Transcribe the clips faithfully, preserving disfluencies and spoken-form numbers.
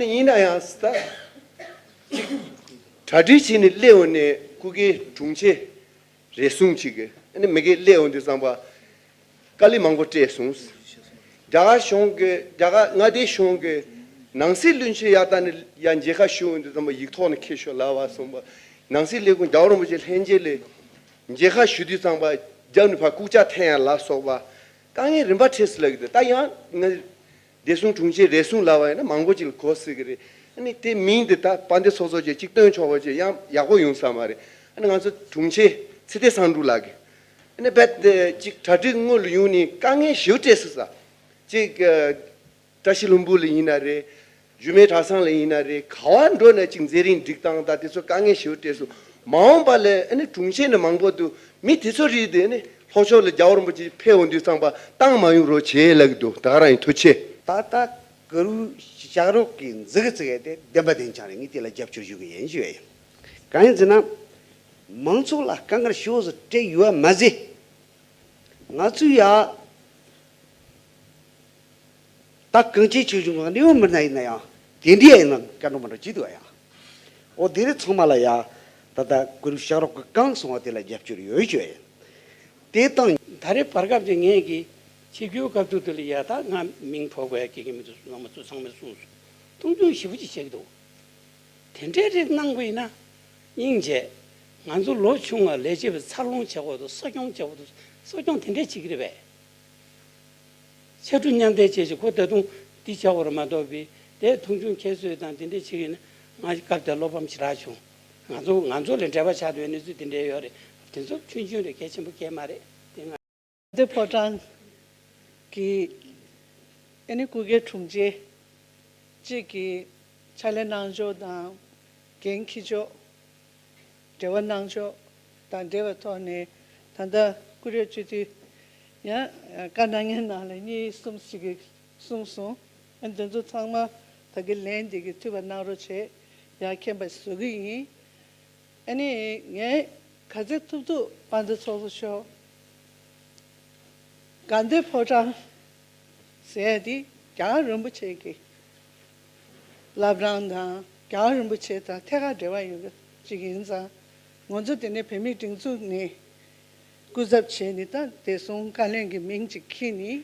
ཡིན་ན་ཡང་ད་གྲ་སྒྲིག་བྱས་ནས་སླེབས་འོང་ནས་སྐུ་སྒེར་དྲུང་ཆེ་རེ་ཟུང་ཅིག་གིས་ཨ་ནི་མི་སྒེར་སླེབས་འོང་དུས་ཙམ་པ། དཀའ་ལས་མང་པོ་སྤྲད་སོང་། རྒྱ་གར་གཞུང་གི་རྒྱ་གར་མངའ་སྡེ་གཞུང་གི་ནང་སྲིད་བློན་ཆེན་ཡར་ད་ནི་ཡར་མཇལ་ཁ་ཞུ་འོང་དུས་ཙམ་པ་ཡིག་ཐོག་ནས་ཁྱེར་ཤོག་ལབ་པ་སོང་པ། ནང་སྲིད་ལས་ཁུངས་རྒྱལ་བ་རིན་པོ་ཆེ་ལྷན་རྒྱས་ལ་མཇལ་ཁ་ཞུ་དུས་ཙམ་པ་རྒྱབ་ནས་ཕར་རྐུབ་བཀྱག་འཐེན་ཡ་ལ་སོགས་པ་དཀའ་ངལ་རིམ་པ་འཕྲད་སྲིད་ལབ་ཀྱི་འདུག་ད་ཡང་ང་བདེ་སྲུང་དྲུང་ཆེ་རེ་ཟུང་ལབ་པ་ཡིན་ན་མང་པོ་ཅིག་ལ་གོ་སྲིད་ཀྱི་རེད། ཨ་ནི་དེ་མིང་འདི་ད་དཔལ་ལྡན་ཚོགས་གཙོ་ཅེས་གཅིག་བཏོན་ཆོག་པ་ཅེས་ཡང་ཡག་པོ་ཡོང་ས་མ་རེད། ཨ་ནི་ང་ཚོ་དྲུང་ཆེ་ཚེ་བརྟན་བསམ་འགྲུབ་ལགས་ཀྱིས། ཨ་ནི་རྦད་དེ་གཅིག་གྲ་སྒྲིག་དངོས་ལ་ཡོང་ནས་དཀའ་ངལ་ཞེ་པོ་འཕྲད་སྲིད་ས། གཅིག་ཨ། བཀྲ་ཤིས་ལྷུན་པོ་ལ་ཡིན་ན་རེད། རྒྱུད་སྨད་གྲྭ་ཚང་ལ་ཡིན་ན་རེད། ག་བ་འགྲོ་ན་གཅིག་མཛད་རིམ་སྒྲིག་སྟངས་དང་དེ་ཚོ་དཀའ་ངལ་ཞེ་པོ་འཕྲད་སོང་། མ་འོངས་པ་ལ་ཨ་ནི་དྲུང་ཆེ་ནས་མང་པོ་འདུག་མི་དེ་ཚོ་རིགས་དེ་ནི་ལྷོ་ཕྱོགས་ལ་རྒྱལ་བ་རིན་པོ་ཆེ་ཕེབས་འོང་དུས་ཙམ་པ་བཏང་མ་ཡོང་རོགས་བྱེད་ལབ་ཀྱི་འདུག་ད་ག་རང་ཡིན། ཐུགས་རྗེ་ཆེ། ད་ལྟ་གུ་རུ་ཞག་རོགས་ཀྱི་འཛུགས་ཀྱི་ཚིག་དེ་བདེན་པ་བདེན་རྐྱང་རེད། ངས་དེ་ལ་རྒྱབ་སྐྱོར་ཞུ་གི་ཡིན་ཞུ་ཡ་ཡིན། གང་ཡིན་ཟེར་ན། མང་ཚོགས་ལ་དཀའ་ངལ་ཞེ་པོ་ཞིག་སྤྲད་ཡོད་པ་མ་ཟད། ང་ཚོས་ཡ། ད་གངས་ཅན་ཆོས་འབྱུང་གི་གནས་བབ་མི་སྣ་ཡིན་ན་ཡང་དེ་འདྲའི་ཡིན་ན་བཀའ་འགྲོ་མ་འགྲོ་བྱེད་འདུག་ཡ། འོ་དེ་རིགས་ཚང་མ་ལ་ཡ། ད་ལྟ་གུ་རུ་ཞག་རོགས་ཀྱིས་གང་གསུང་བ་དེ་ལ་རྒྱབ་སྐྱོར་ཡོད་ཞུ་ཡ་ཡིན། དེ་དང་། ད་རེས་བར་སྐབས་ཀྱི་ངས་ཀྱི་ཆིབས་བསྒྱུར་སྐབས་ཐོག་དེ་ལ་ཡ་ད་ང་མིང་འབོད་དགོས་ཡ་སྐད་ཀྱི་མི་འདུག་རྣམ་པ་ཚོ་ཚང་མས་གསུངས་སོང་། མཐོང་ཆུང་ཞེ་པོ་ཅིག་བྱེད་ཀྱི་འདུག་དེ་འདྲའི་རིགས་གནང་དགོས་ཡིན་ན། སྙིང་རྗེ། ང་ཚོ་ལོ་ཆུང་བ་ལས་བྱེད་པའི་འཚར་ལོངས་བྱེད་དགོས་འདུག་གསོ་སྐྱོང་བྱེད་དགོས་འདུག་གསོ་སྐྱོང་དེ་འདྲས་བྱེད་ཀྱི་རེད་པས། ཕྱར་གྲུ་མཉམ་འདེགས་བྱས་ཤིག་ཁོ་ད་དུང་འདི་བྱ་བར་མ་གཏོགས་པའི་དེ་མཐོང་ཆུང་ཁྱད་གསོད་དང་དེ་འདྲས་བྱེད་ཀྱི་ཡིན་ན་ང་སྐབས་དེར་བློ་ཕམ་ཞེ་དྲག་བྱུང་། ང་ཚོ་ང་ཚོ་ལ་འབྲེལ་བ་ཆགས་འདུག་གནས་ཚུལ་དེ་འདྲས་ཡོད་རེད། དེ་ཚོ་ཆུང་ཆུང་རེད། གལ་ཆེན་པོ་གལ་མ་རེད། དེ་ང་། དེ་ཕོ་བྲང་གི་ཨ་ནི་སྐུ་སྒེར་དྲུང་ཆེ་གཅིག་གིས་ཕྱག་ལས་གནང་ཕྱོགས་དང་འགན་འཁྱེར་ཕྱོགས། འབྲེལ་བ་གནང་ཕྱོགས་དང་འབྲེལ་བའི་ཐོག་ནས་ད་ལྟ་བཀུར་འོས་སྤྱི་འཐུས་ཡང་བཀའ་གནང་མཁན་ནང་ལ་གཉིས་གསུམ་ཞིག་གིས་གསུངས་སོང་། ཨ་ནི་དེ་ཚོ་ཚང་མ་ད་གིན་ལན་འདི་གི་ཐུབ་པ་གནང་རོགས་བྱེད། ཡར་མཁྱེན་པ་བཟོ་གི་ཡིན། ཨ་ནི་ངས་ག་ཚོད་ཐུབ་ཐུབ་དཔལ་ལྡན་ཚོགས་གཙོ་མཆོག་དགའ་ལྡན་ཕོ་བྲང་ཟེར་ཡ་དེ་རྒྱལ་བ་རིན་པོ་ཆེ་གི་བླ་བྲང་དང་རྒྱལ་བ་རིན་པོ་ཆེ་དང་ཐད་ཀར་འབྲེལ་བ་ཡོད་པ་ཅིག་ཡིན་ཙང་། ང་ཚོ་དེ་ནས་བོད་མིའི་སྒྲིག་འཛུགས་ནས་སྐུ་ཚབ་བྱས་ནས་ད་བདེ་སྲུང་བཀའ་བློན་གྱི་མིང་ཅིག་འཁྱེར་ནས་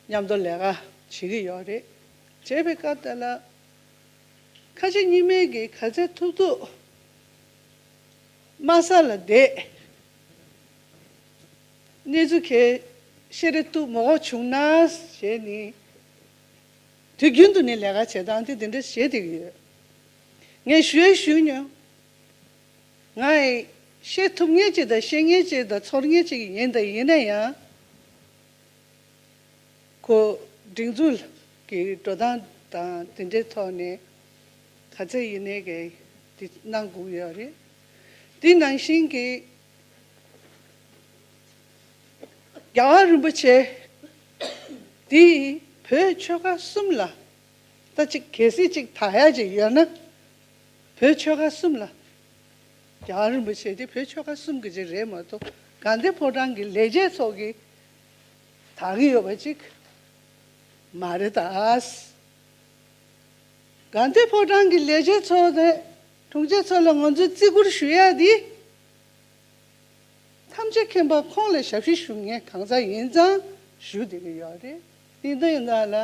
མཉམ་དུ་ལས་ཀ་བྱེད་ཀྱི་ཡོད་རེད། བྱས་པའི་སྐབས་དེ་ལ་ཁ་ཆེ་གཉིས་མེད་ཀྱིས་ག་ཚད་ཐུབ་ཐུབ་དམའ་ས་ལ་བསྡད། གནས་ཚུལ་གལ་ཤེས་རེ་ཐུབ་མ་གོ་བྱུང་ན་ཞེས་ནི། དུས་རྒྱུན་དུ་ནི་ལས་ཀ་བྱེད་སྟངས་དེ་འདི་འདྲ་བྱེད་བསྡད་ཀྱི་ཡོད། ངས་ཞུ་ཡ་ཞུས་མྱོང་། ང་ཡི་ཤེས་ཐུབ་མཁན་ཅིག་དང་ཤེས་མཁན་ཅིག་དང་ཚོར་མཁན་ཅིག་ཡིན་དང་ཡིན་ན་ཡང་། ཁོ་སྒྲིག་འཛུགས་ཀྱི་འགྲོ་སྟངས་དང་དེ་འདྲའི་ཐོག་ནས་ག་ཚད་ཡིན་ནའི་གི་དེ་གནང་དགོས་ཡོད་རེད། དེ་ནང་བཞིན་གྱི་རྒྱལ་བ་རིན་པོ་ཆེ་འདི་བོད་ཆོལ་ཁ་གསུམ་ལ་ད་ཅིག་གལ་སྲིད་ཅིག་དག་ཡ་ཅིག་ཡོད་ན། བོད་ཆོལ་ཁ་གསུམ་ལ། རྒྱལ་བ་རིན་པོ་ཆེ་དེ་བོད་ཆོལ་ཁ་གསུམ་གྱི་ཅིག་རེད་མ་གཏོགས་དགའ་ལྡན་ཕོ་བྲང་གི་ལས་བྱེད་ཚོ་གི་དག་གི་ཡོད་པ་ཅིག་མ་རེད་ད། དགའ་ལྡན་ཕོ་བྲང་གི་ལས་བྱེད་ཚོ་དེ་དྲུང་ཆེ་ཚོ་ལ་ང་ཚོས་བརྩི་བཀུར་ཞུ་ཡ་དེ། ཐམས་ཅད་མཁྱེན་པ་ཁོང་ལ་ཞབས་ཕྱི་ཞུ་མཁན་གང་ཟག་ཡིན་ཙང་ཞུ་བསྡད་ཀྱི་ཡོད་རེད། ཡིན་ད་ཡིན་ད་ལ།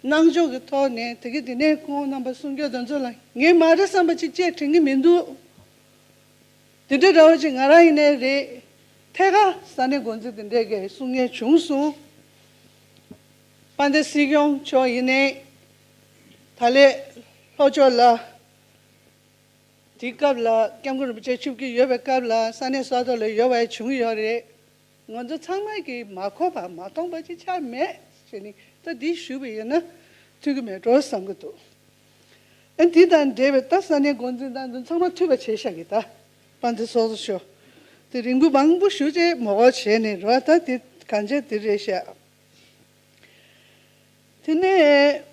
གནང་ཕྱོགས་ཀྱི་ཐོག་ནས་དེ་གི་དེ་ནས་ཁོང་རྣམ་པ་གསུང་རྒྱུ་དེ་ཚོ་ལ་ངས་མ་རེད་བསམ་པ་ཅིག་བཅས་དྲན་གྱི་མི་འདུག་དེ་འདྲ་འདྲ་བོ་ཅིག་ང་རང་ཡིན་ནའི་རེད། ཐད་ཀར་ས་གནས་འགོ་འཛིན་དེ་འདྲས་ཀྱིས་གསུང་མཁན་བྱུང་སོང་། དཔལ་ལྡན་སྲིད་སྐྱོང་མཆོག་ཡིན་ནའི་ད་ལས་ལྷོ་ཕྱོགས་ལ། དེའི་སྐབས་ལ་སྐྱབས་མགོན་རིན་པོ་ཆེ་ཆིབས་བསྒྱུར་ཡོད་པའི་སྐབས་ལ་ས་གནས་ས་ཐོག་ལ་ཡོད་པ་བྱུང་ཡོད་རེད། ང་ཚོ་ཚང་མ་གིས་མ་གོ་བ་མ་མཐོང་བ་ཅིག་ཆགས་མེད་ཟེར་ནས་ད་འདི་ཞུས་པ་ཡིན་ན་འཐུས་ཀྱི་མེད་འགྲོ་བསམ་གྱི་འདུག་ཨ་འདི་དང་འབྲེལ་བའི་ད་ས་གནས་འགོ་འཛིན་དང་འདི་ཚང་མ་འཐུས་པ་བྱས་བཞག་གི་ད་དཔལ་ལྡན་ཚོགས་གཙོ་མཆོག་དེ་རིང་པོ་མང་པོ་ཞུ་བྱས་མོ་གོ་བྱས་ནས་རོ་ད་དེ་གང་བྱས་དེ་རེད་ཤག་དེ་ནས་